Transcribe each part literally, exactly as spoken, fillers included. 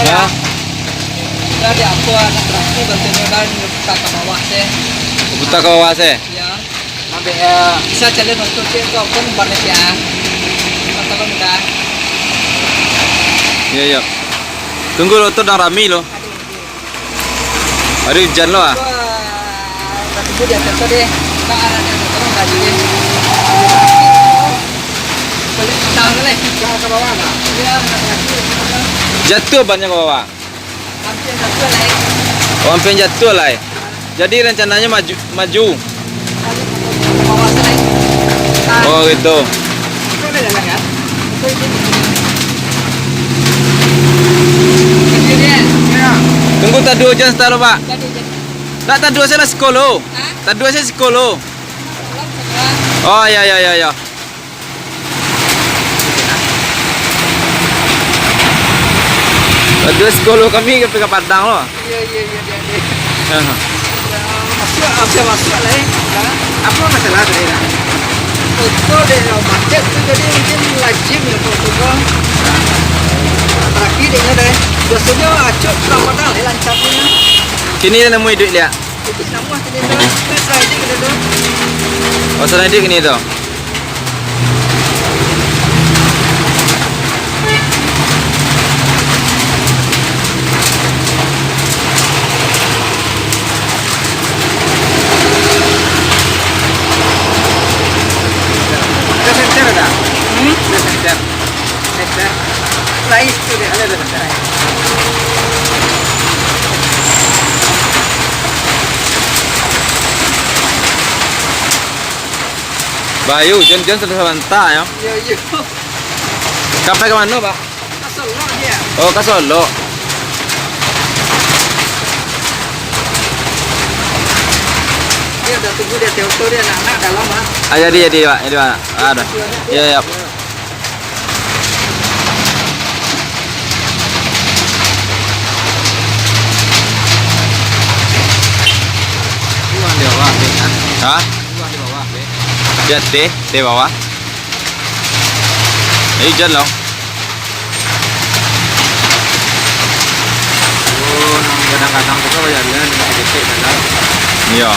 Hah? Udah di apa, anak berarti bantunya kan, putar ke bawah sih. Putar ke bawah sih? Ya. Ambil, ya. Bisa jalan untuk cek ke apa, numpang dek ya. Atau kan udah. Iya, iya. Tunggu lo, tu dah rami lo. Aduh, aduh. Hari hujan lo ah. Wah, dah tunggu di atas tu deh. Kak, arah di atas tu, lagi deh. Balik petang tu, leh. Ke bawah, Kak? Iya, nak lagi. Jatuh bannya ke bawah? Hampir jatuh lah, eh. Oh, hampir jatuh lah, eh. Jadi rencananya maju, maju. Balik ke bawah tu, leh. Ah. Oh, gitu. Itu ada jalan, kan? Itu, itu. Kecil dia. Ya. Tunggu, taduo hujan santa lo, Pak. Jadi, jadi. Ndak, taduo se lah siko lo. Hah? Taduo se siko lo. Tolong, sebelah. Oh, ya, ya, ya, ya. Taduo siko lo kami ka pai ka Padang lo. Iya, iya, iya, iya, iya. Aha. Masuk, bisa masuk lah, eh. Apa masalah tadi, lah? Foto dek macet tu, jadi mungkin lazim ya foto ko. Terakhir dia dah. Biasanya acok Ramadan lah lancar punya. Kini dah nemu iduik liak. Jadi namuah kini tu. Terus lah, jadi kini tu. Oh, salah iduik kini tu. Ada senter ada? Hmm? Ada senter. Senter. Lain tu dia, ada, ada senter. Bayu, jan-jan sudah sabanta, yo. Yo, yo. Ka pai ka mano, Pak? Ka Solok, dia. Oh, ka Solok. Dia udah tunggu di ateh oto dia, anak-anak dalam, ah. Ah, jadi, jadi, Pak. Jadi, Pak. Aduh. Iya, iya. Hah? Di ateh, di bawah. Hujan lo. Oh, nang gadang-gadang tu kan bajalan, dikecek jalan. Iya.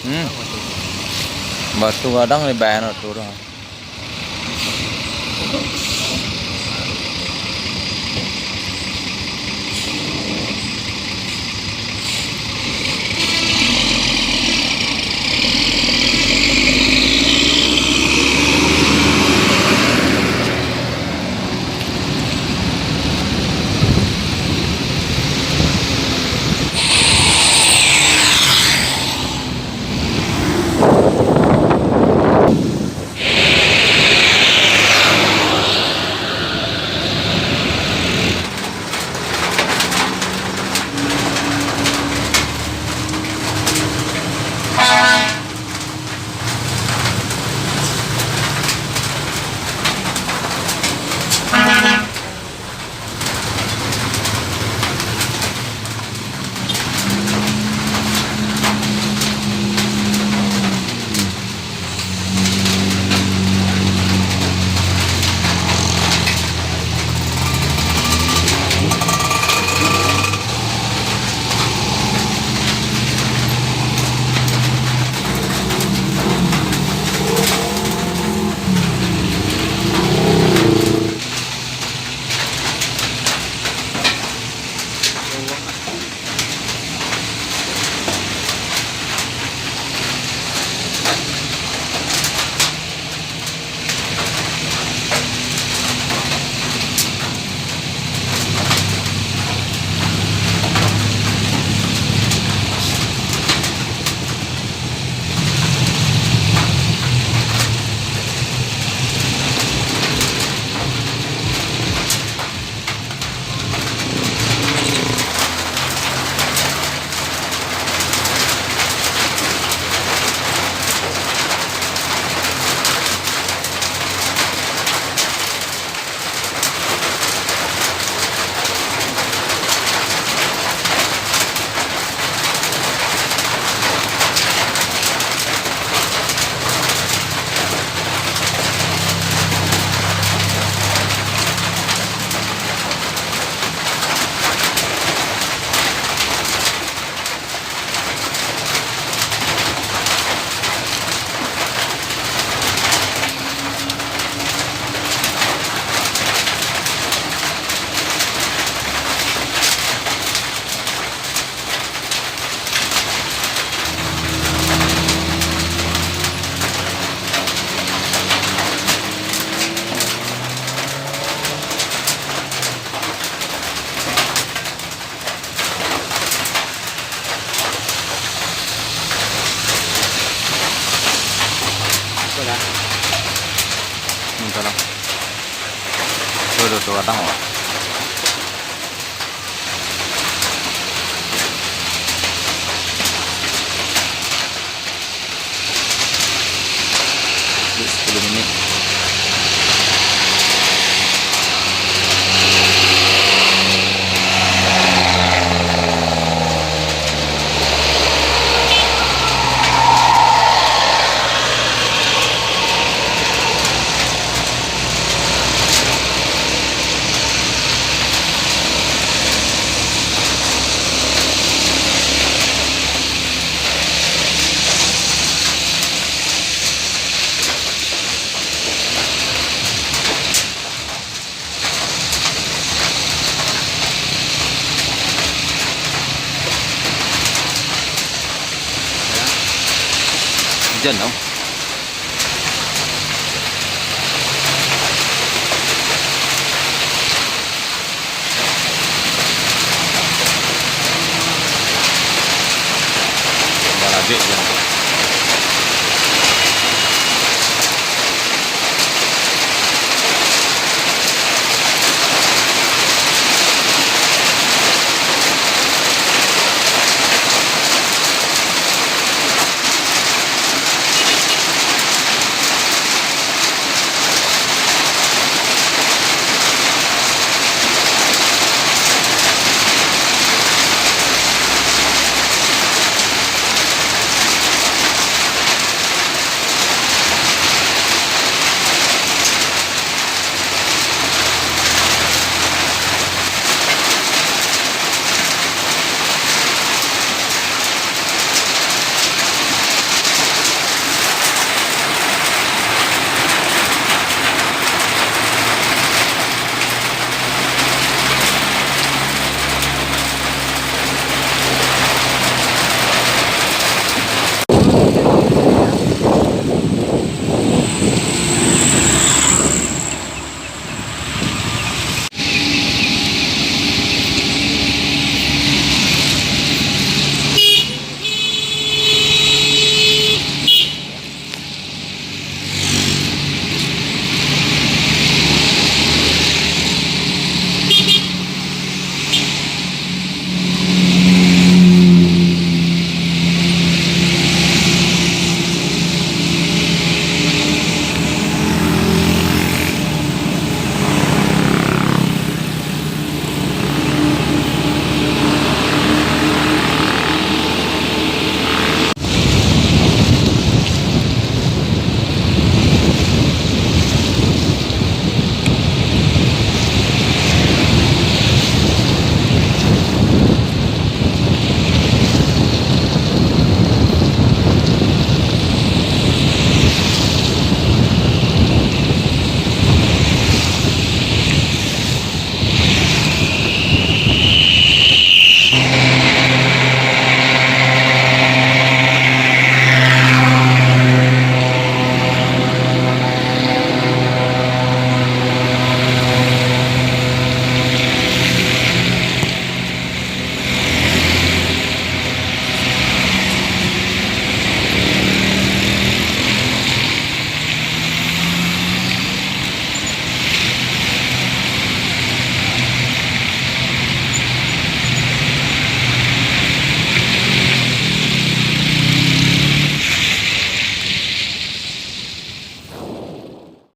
Hmm. Batu gadang di bawah tu dah. Salah. Tuh, tuh, tuh, batang, Wak. Sepuluh menit. Hujan, tau.